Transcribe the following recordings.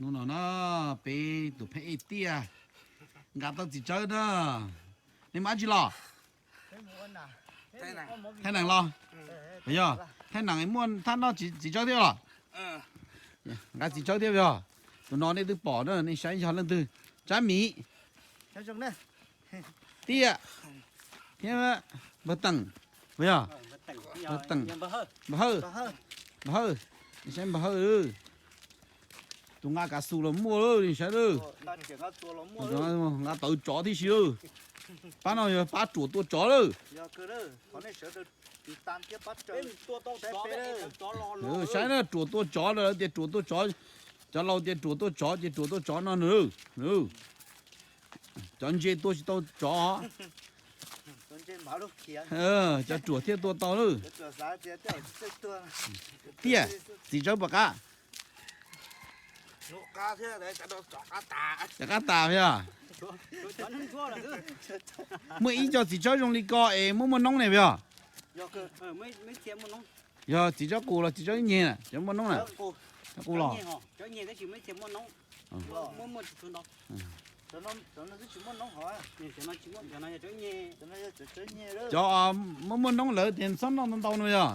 Hnub no na, peb tus pheej ej Tiaj nqa tau txiv tsawb na. Nej mus dab tsi los? Thaij nees los? Yog, thaij nees muaj thaj noj txiv tsawb thiab los? Nqa txiv tsawb thiab yog? Tus no nej twb pom na, nej saib yog leej twg. Tsab Mim, Tiaj, thiab Npawg Teem, puas yog? Npawg Teem, Npawg Hawj, Npawg Hawj, nej saib Npawg Hawj. Tus nqa kav xus los muaj lawm, nej saib lawm. Nqa tawv tsov tib si lawm. Pab no yog pab ruam tua tsov lawm. Saib na, ruam tua tsov lawm, lawv tias ruam tua tsov. Cov laus tias ruam tua tsov ces ruam tua tsov no nws. Cov ntse tua tsis tau tsov. Cov ruam thiaj tua tau lawm. Tiaj, txiv tsawb puas qab? Rov qab tas yog? Muaj ib co txiv tsawb zoo li ko es muaj muaj noob ne yog? Yog txiv tsawb qus los txiv tsawb nyeg na, cov muaj noob na? Qus los? Cov muaj muaj noob lawv tias txhob noj ntau ntau no yog?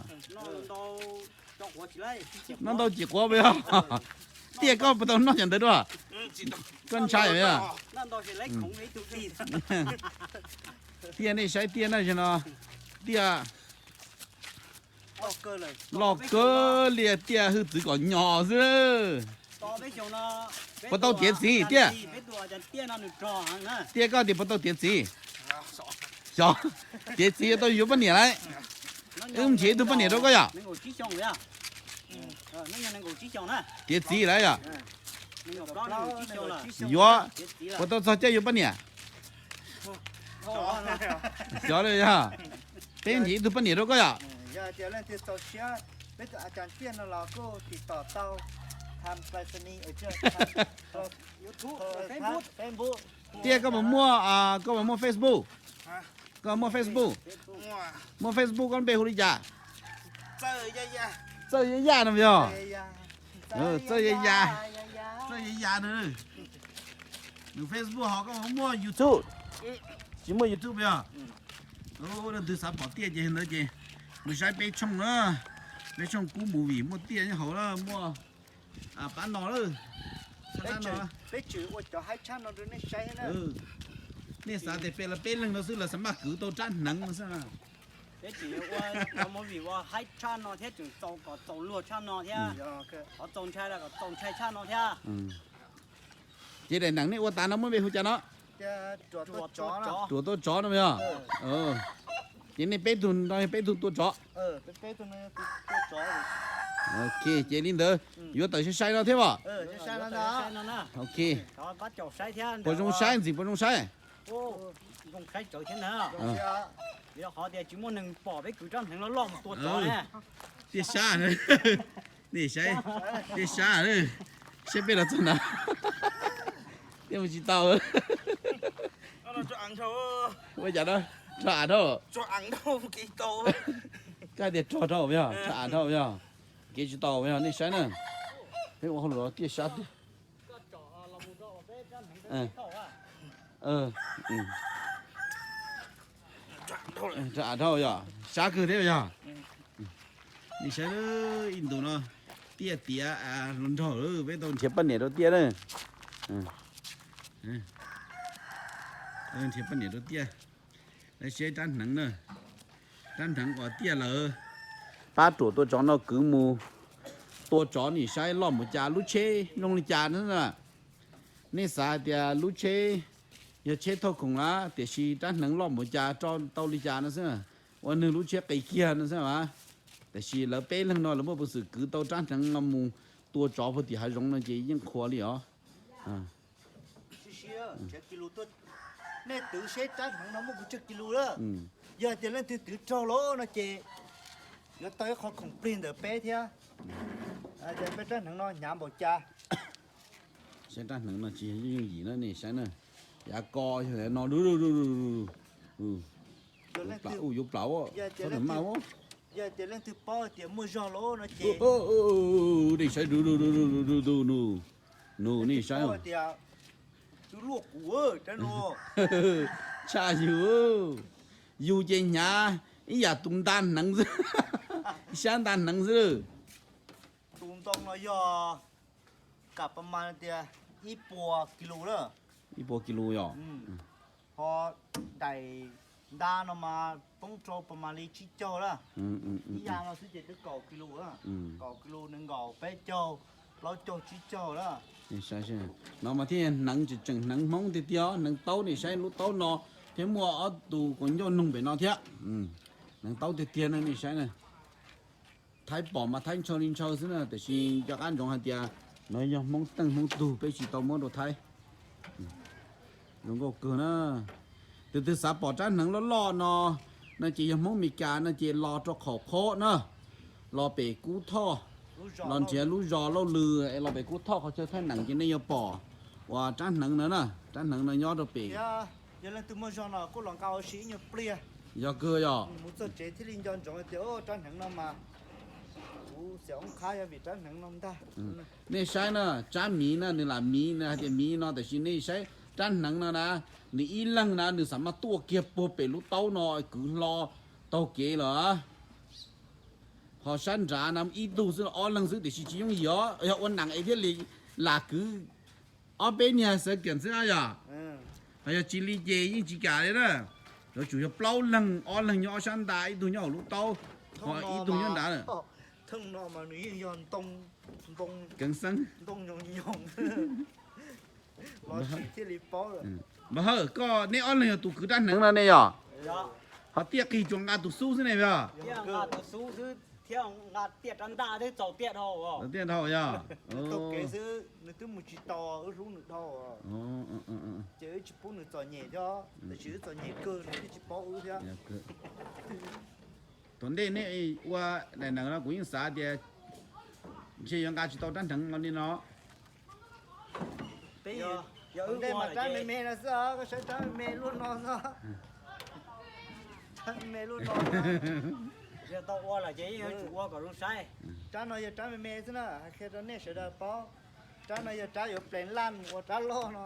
Noj ntau ces quav puas yog? Tiaj, koj puas tau noj cov ntawd dua? Koj ntshai yog? Tiaj, nej saib Tiaj na, no Tiaj loj kawg li, Tiaj hwj txwv kom nyos xwb. Puas tau tiav txiv Tiaj? Tiaj, koj tias puas tau tiav txiv? Xyov, tiav txiv yuav tau yuav poj niam lauj. Wb nrhiav ib tug poj niam rau koj yom. Tiav txiv lawm yom? Yuav, puas tau txog caij yuav poj niam? Xyov lawm yog. Peb nrhiav ib tug poj niam rau koj yom. Tiaj, koj puas muaj, koj puas muaj Facebook? Koj muaj Facebook? Muaj Facebook koj npe hu li cas? Txawj Yaj Yaj no yog? Txawj Yaj Yaj, Txawj Yaj Yaj no. Nws Facebook ho koj muaj YouTube? Tsis muaj YouTube yog? Leej twg xav pom Tiaj ces ntawd ces mus saib peb tshooj na, peb tshooj Kub Movie muaj Tiaj nyob hauv na, muaj pab no lawm. Peb tseem ua cov haib tshaj no rau nej saib na. Nej xav tias peb, lawv peb leeg no xwb lawv xav maj kwv tau rab hneev no xwb. Peb tseem yuav ua cov movie ua haib tshaj no thiab tseem txaus kom txaus luag tshaj no thiab. Qhov txaus ntshai los kom txaus ntshai tshaj no thiab. Ces daim neeg nej ua tas no muab npe hu cas no? Ruam Tua Tsov no yog? Ces nej peb tug no yog peb tug tua tsov. Ok, ces li ntawd yuav tawm sai sai no thiab os. Ok. Puas zoo saib ntxiv, puas zoo saib? Tiaj sab, nej saib, tiaj sab, saib peb los txog na. Tiaj mus tsis tau. Ua cas no? Rog av dhau. Koj tias rog dhau yog, rog av dhau yog. Kev tsis tau yog, nej saib na. Peb ua hauj lwm tiaj sab tiag. Rog av dhau yog, sab kawg thiab yog. Nej saib ib ntus no, Tiaj tiav hluas nraug, peb tau nrhiav poj niam rau Tiaj na. Nrhiav poj niam rau Tiaj. Lawv saib rab hneev na, rab hneev uas Tiaj lawv pab ruam tua tsov no kwv mus tua tsov nim saib loj mus cas, lub tsheb zoo li cas na. Nej xav hais tias lub tsheb yog tsheb thauj khoom na, tiam sis rab hneev loj mus cas rau tau li cas no xwb, ua nws lub tsheb qis kiag no xwb. Tiam sis lawv peb leeg no lawv muaj peev xwm kwv tau rab hneev no mus tua tsov puag tim hav zoov no ces yeej qhuav li os. Nej twv seb rab hneev no muaj pes tsawg kis lus lawm. Yog tias leej twg twv raug lawm no ces yuav tau ib qho khoom plig ntawm peb thiab. Peb rab hneev no hnyav npaum cas. Saib rab hneev no tsis yog yooj yim na, nej saib na. Yav ko yog no, yuav plam, yuav plam, txhob maj. Yog tias leej twg paub tias muaj zog lawm no ces, nej saib, du du du du du du. Nus nej saib tias, twb luaj kuv rab no. Tshaj yus, yus ces hnyav ib yam tus nta hneev xwb, sab nta hneev xwb. Tus ntoo no yog kam pas mas tias ib puas kis lus na. Ib puas kis lus yom. Ho daim nta no mas poob rau pas mas li tsib caug na. Ib yam no xwb ces twb kaum kis lus, kaum kis lus, nees nkaum, peb caug, plaub caug, tsib caug na. No mas thiaj hneev, tseem hneev Hmoob tiag tiag, hneev taub. Nej saib lub taub no thiab muaj ob tug kaus ncauj noog pem no thiab. Hneev taub tiag tiag na, nej saib na. Thaib pom mas Thaib ntshaw li ntshaw xwb na, tiam sis nco qab ntsoov hais tias no yog Hmoob teej Hmoob tug, peb tsis tau muab rau Thaib. Zoo nkauj kawg na. Tus twg xav pom rab hneev loj loj no, no ces yog Hmoob Meskas no ces los rau Qhaum Qhob na, los pem Kub Thoj, los nrhiav lub zos Lauj Lwm es los pem Kub Thoj qhov chaw thaj neem ces nej yuav pom uas rab hneev no na, rab hneev no nyob rau pem. Yog leej twg muaj zog no kuj los nqa ua si ib nyuag pliag. Yog kawg yog. Mus txog tsev thiaj li nco ntsoov tias rab hneev no mas kuv xiam oob qhab yog vim rab hneev no ntag. Nej saib na, tsab miv na, nws lam miv, nws hais tias miv no, tiam sis nej saib rab hneev no na, nws ib leeg na nws xav mas tuaj kiag puag pem lub taub no kwv hlo taug kev lawm. Ho sab nrad na ib tug xwb los ob leeg xwb, tiam sis tsis yooj yim os, yog ua neem es thiaj li lam kwv ob peb niag xav kiam xwb yom. Ho yog tsis li ces yeej tsis kam li na. Yuav tsum yog plaub leeg, ob leeg nyob ob sab nta, ib tug nyob hauv lub taub, ho ib tug nyob nrad lawm. Keev xeeb. Npawg Hawj, koj neb ob leeg yog tus kwv rab hneev no ne yom? Ho tiaj qig tsuas nqa tus xub xwb ne yog? Tiaj dhau yog. Nws twb mus tsis tau, wb hlub nws dhau, ces wb tsis pub nws txom nyem thiab, tab sis wb txom nyem kawg nws twb tsis paub wb thiab. Tom ntej nej ua daim neem no kuv yeej xav tias ntshe yuav nqa tsis tau rab hneev no li no. Peb ntej mas rab me me no xwb, koj saib rab me me luaj no xwb. Rab me me luaj no. Yog tau ua lawm ces yeej yuav tsum ua kom zoo saib. Rab no yog rab me me xwb na, hais qhia rau nej sawv daws paub. Rab no yog rab yuav pleev laj ua rab loj no.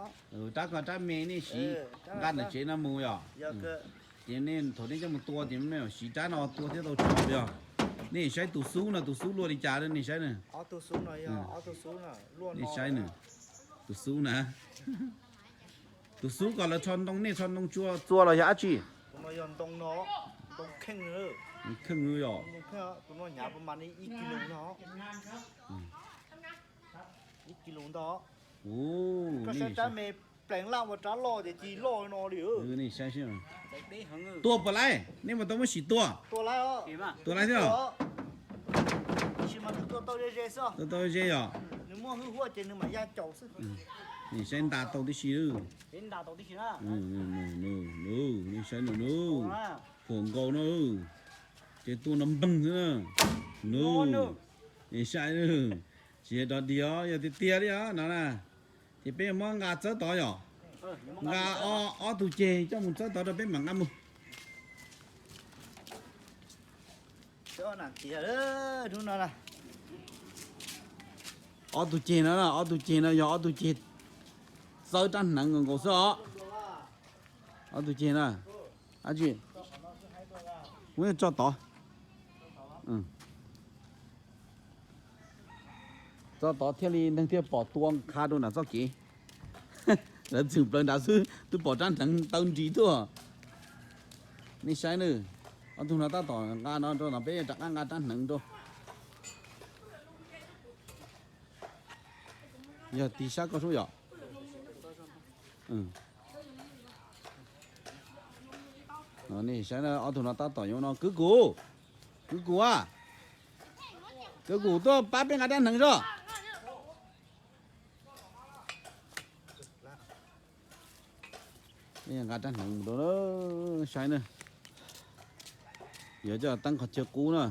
Rab ko rab me nej siv nqa ntawm tsev no mus yom? Ces nej thaum nej coj mus tua ces nej siv rab no tua thiaj tau tsov yog. Nej saib tus xub no, tus xub luaj li cas, nej saib na. Nej saib na, tus xub na. Tus xub ko lawv rho ntoo, nej rho ntoo txua los yog dab tsi? Kheej yom. Koj saib rab me pleev laj ua rab loj ces ci loj no li. Nej saib, tua puas laib? Nej puas tau muab sim tua? Tua laib thiab. Tua tau ze yom? Nej saib nta tau tib si. Nej saib nws, phuam nkaus no, ces tua nrov npeeg xwb na. Nws, nej saib, tsis yog dog dig os, yog tiag tiag li os no na. Ces peb yuav muab nqa txawb tod yom? Nqa ob tug ceg coj mus txawb tod rau peb mam nqa mus. Ob tug ceg no, ob tug ceg no yog ob tug ceg txawb rab hneev nkaus nkaus xwb os. Ob tug ceg na, dab tsi, muab tso tod. Tso tod thiaj li neeg thiaj pom tua qha rau nram txoj kev. Lawv txwm plaws nrad xwb twb pom rab hneev tawb nris tuaj. Nej saib nawb, ob tug no tab tom nqa no rau no, peb rov qab nqa rab hneev rau. Yog tig sab koj sub yom. Nej saib ob tug no tab tom yuav no, kwv kum, kwv kum a, kwv kum tuaj pab peb nqa rab hneev zoj. Nqa rab hneev mus rau saib na. Yuav coj teeb qhov chaw qub na,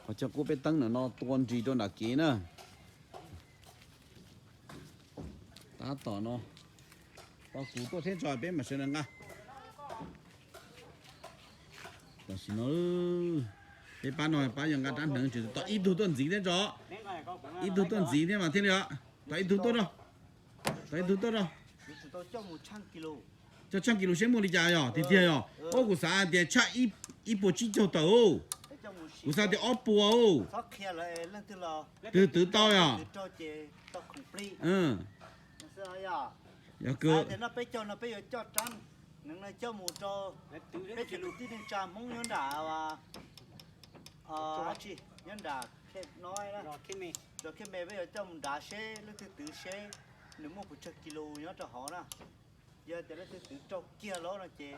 qhov chaw qub peb teeb ntawm no tua nris rau nram kev na. Tab tom no, pab kuv tuaj thiab tso peb mam sawv daws nqa. Tam sim no peb pab no pab yuav nqa rab hneev tseem tos ib tug tuaj ntxiv thiab tso. Ib tug tuaj ntxiv thiab mas thiaj li os. Tos ib tug tuaj no. Tau ib tug tuaj rau. Coj tshaaj kis lus seb muaj li cas yog tiag tiag yog. Ua kuv xav tias tshaj ib puas tsib caug tawm. Kuv xav tias ob puas. Twg twv tau yog. Yog kawg. Peb coj no peb yuav coj rab hneev no coj mus rau peb cov kwv tij neej tsa Hmoob nyob nram, nyob nram no, zos Khej Me, peb yuav coj mus nrad seb leej twg twv seb nws muaj pes tsawg kis lus nyob rau hauv na. Yog tias leej twg twv raug kiag lawm no ces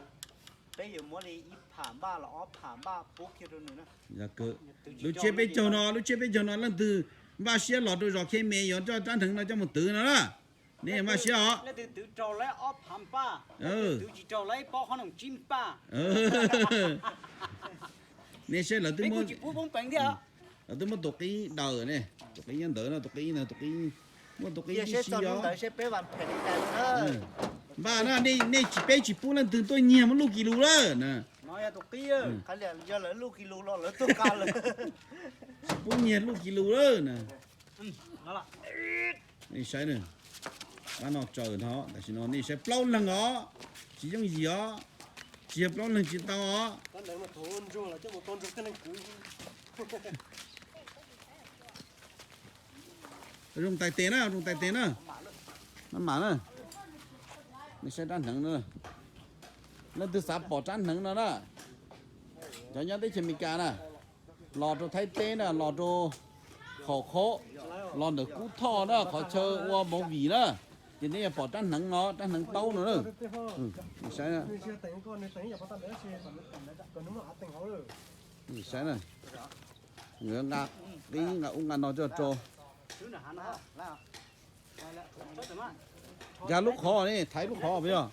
peb yuav muab li ib pham npaj los ob pham npaj pub kiag rau nws na. Lub tsiab peb caug no, lub tsiab peb caug no leej twg npaj siab los rau zos Khej Me yuav coj rab hneev no coj mus twv no na. Nej npaj siab os. Nej saib lawv twb muab, lawv twb muab tus qib daws ne, tus qib nyob ntawd no, tus qib ntawd, tus qib, muab tus qib ib si os. Npaj na, nej tsis, peb tsis pub leej twg tuaj nyiag muab luj kis lus lawm na. Tsis pub nyiag luj kis lus lawm na. Nej saib na, pab no tsaws no, tam sim no nej saib plaub leeg os, tsis yooj yim os, tsis yog plaub leeg tsis tau os. Zoo tais tes na, zoo tais tes na. Maj mam na. Nej saib rab hneev na. Leej twg xav pom rab hneev no na, cov nyob teb chaws Amelikas na, los rau Thaib teb na, los rau Khaum Khaub, los ntawm Kub Thoj na, qhov chaw ua movie na, ces nej yuav pom rab hneev no, rab hneev taub no na. Saib, saib na. Nqa qib nqa ub nqa no coj rau. Nkag lub qhov ne, thaiv lub qhov puas yog?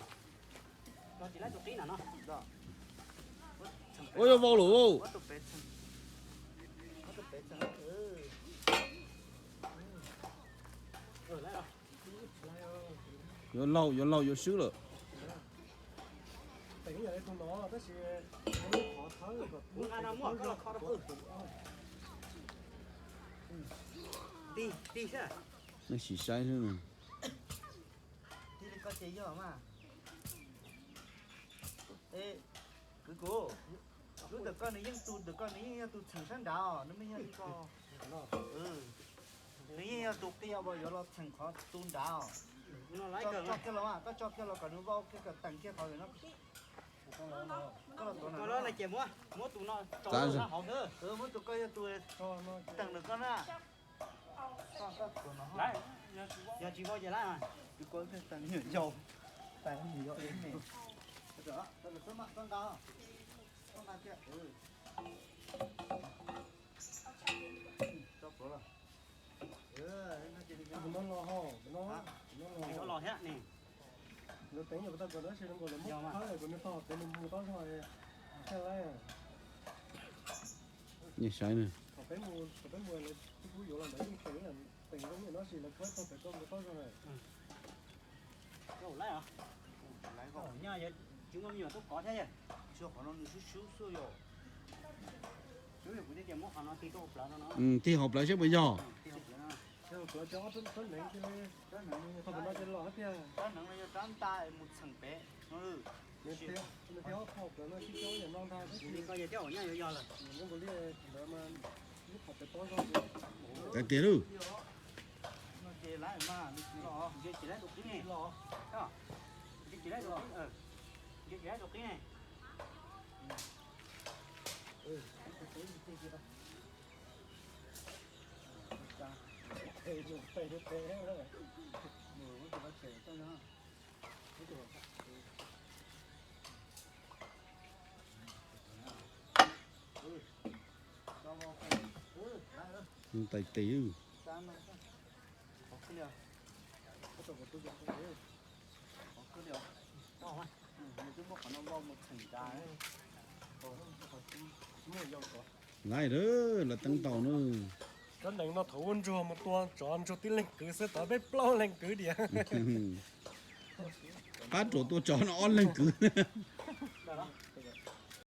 Ua yuav vau lawm. Yuav laug, yuav laug yuav swb lawm. Nej sim saib xwb. Kwv kuv, lub ntawm koj nws yeej, tus ntawm koj nws yeej yog tus txheem sab nrad os, nws me yog li ko. Nws yeej yog tus qia uas yuav los txheem qhov tu nrad os. Tso kiag los, koj tso kiag los kom nws vau kiag kom teem kiag qhov no. Koj los tuav no ces muab, muab tus no tso hauv xwb. Muab tus koj yog tus teem ntawm koj na. Yog tsis vau ces lawm. Tus koj teem nyuam yaus, teem nyuam yaus es me. Koj nqa, koj nqa thiab. Tso pluav los. Los thiab ne. Lawv teev nyuam tau kom tab sis lawv muab khawb kom nws tau pem nws mus tau zog. Saib na. Thaum peb mus, thaum peb mus lawv twb pub yuav los ntawd yeej teev, teev zoo li no sis lawv khawb tau pem koj mus tau zog lawm. Nyaj tsis muaj me nyuam tuaj kov thiab. Qhov no nws swb swb xwb yom. Kuv thiaj tias muab qhov no tig rau hauv plawv no. Tig hauv plawv seb puas yog. Rab hneev no yog rab ntaj mus txheem pem no. Koj yog thiab ua nyaj yuav yog lawm. Tais tiag lauj. Tais tes. Laiv lawm, lawv teeb tau na. Rab hneev no thaum ua ntsuag mus tua tsov ntsuag tib leeg kwv xwb, tod peb plaub leeg kwv diam. Pab ruam tua tsov no ob leeg kwv.